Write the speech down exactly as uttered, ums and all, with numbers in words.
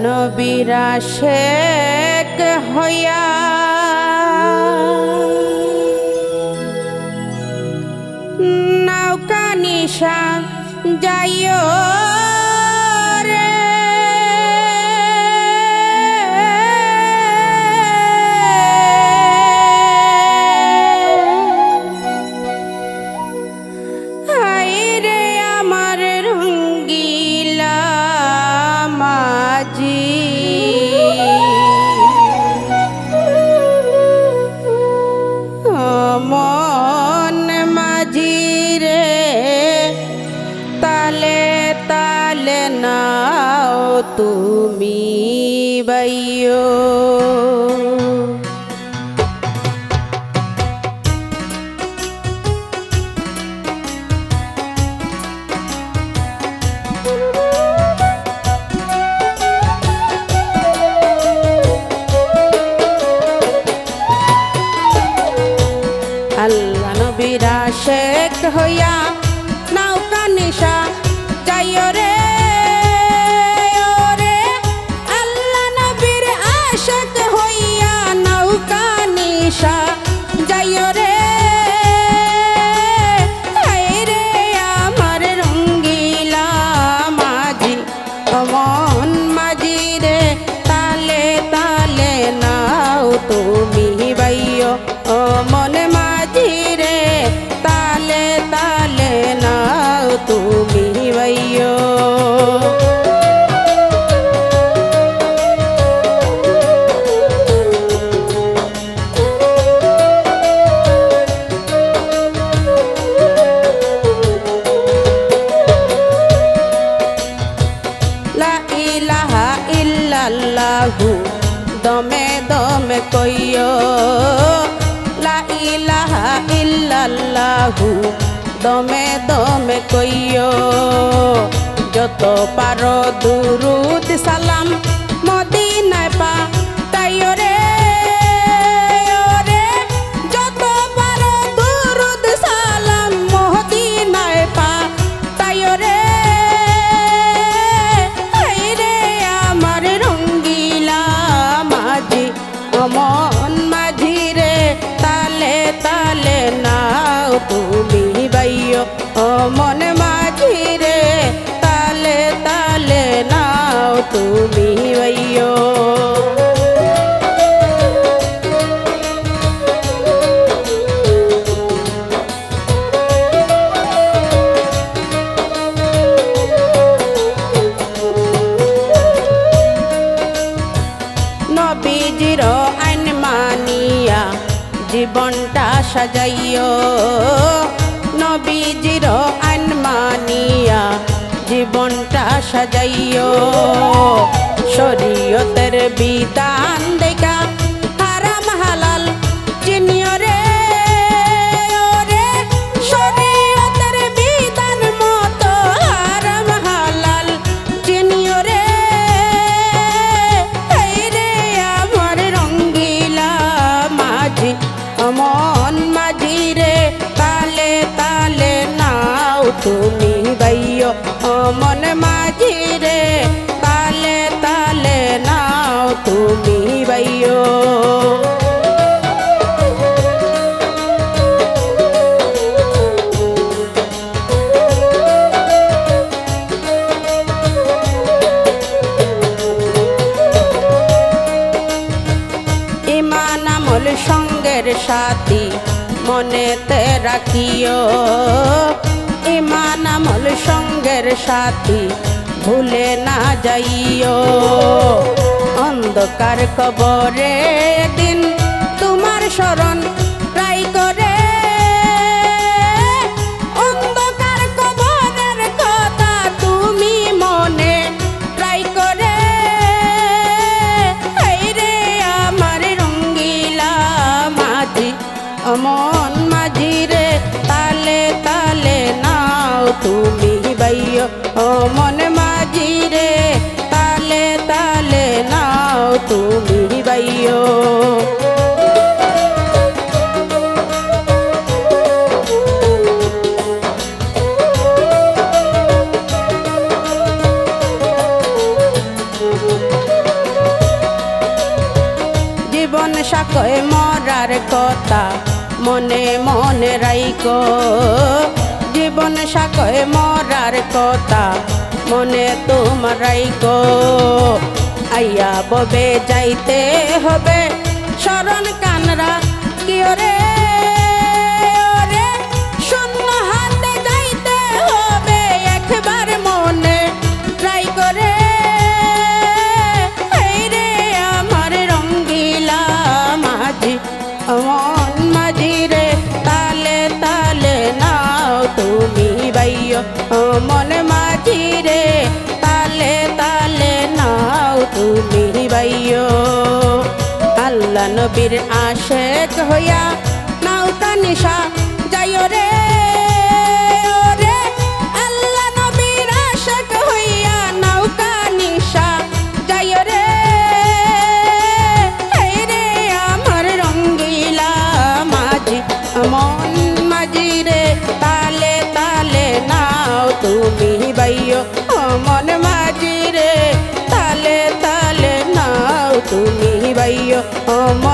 নবীর আশেক হইয়া নৌকা নিশা যাইও রে। হায় রে আমার রঙ্গিলা মাঝি, ও মন মাঝি রে, তালে তালে নাও তুমি বাইও। আল্লাহ নবীর আশেক হইয়া নৌকা নিশা যাইও রে, ও রে। আল্লাহ নবীর আশেক হইয়া নৌকা নিশা যাইও রে। হায় রে আমার রঙ্গিলা মাঝি, ও মন মাঝি রে, তালে তালে নাও তুমি বাইও। ও মন মাঝি রে, তালে তালে নাও তুমি বাইও। লা ইলাহা ইল্লাল্লাহু দমে দমে কইও, লা ইলাহা ইল্লাল্লাহু দমে দমে কইও। যত পারো দুরুদ সালাম মদিনায় পাঠাইও রে, ও রে। যত পারো দুরুদ সালাম মদিনায় পাঠাইও রে। হায় রে আমার রঙ্গিলা মাঝি, ও মন মাঝি রে, তালে তালে নাও তুমি বাইও। ও মন মাঝি রে, তালে তালে নাও তুমি বাইও। নবীজির আইন মানিয়া জীবনটা সাজাইও, নবীজির আইন মানিয়া জীবনটা সাজাইও। শরীয়তের বিধান দেখা হারাম হালাল চিনিও রে, ও রে। শরীয়তের বিধান মতো হারাম হালাল চিনিও রে। হায় রে আমার রঙ্গিলা মাঝি, ও মন মাঝি রে, তালে তালে নাও তুমি বাইও। ও মন মাঝি রে, তালে তালে নাও তুমি বাইও। ইমান আমল সঙ্গের সাথী মনেতে রাখিও, ইমান আমল সঙ্গের সাথী ভুলে না যাইও। অন্ধকার কবরে একদিন তোমার স্মরণ রাইখো রে। অন্ধকার কবরের কথা তুমি মনে রাইখো রে। হায় রে আমার রঙ্গিলা মাঝি, ও মন মাঝি রে, তালে তালে নাও তুমি বাইও। ও মন মাঝি রে, তালে তালে নাও তুমি বাইও। সাকয় মরার কথা মনে মনে রাইখো, জীবন সাকয় মরার কথা মনে তোমার রাইখো। আইয়া ভবে যাইতে হবে স্মরণ কানরা কিওরে, ওরে, শূন্য হাতে যাইতে হবে একবার মনে রাইখো রে। এই রে আমার রঙ্গিলা মাঝি, ও মন মাঝি রে, তালে তালে নাও তুমি বাইও। ও মন মাঝি রে, তালে তালে নাও তুমি বাইও। আল্লাহ নবীর আশেক হইয়া নৌকা নিশা যাইও রে, ওরে, আল্লাহ নবীর আশেক হইয়া নৌকা নিশা যাইও রে। এই রে আমার রঙ্গিলা মাঝি, মন মাঝি রে, তালে তালে নাও তুমি বাইও। ও মন মাঝি রে, তালে তালে নাও তুমি বাইও। ও মন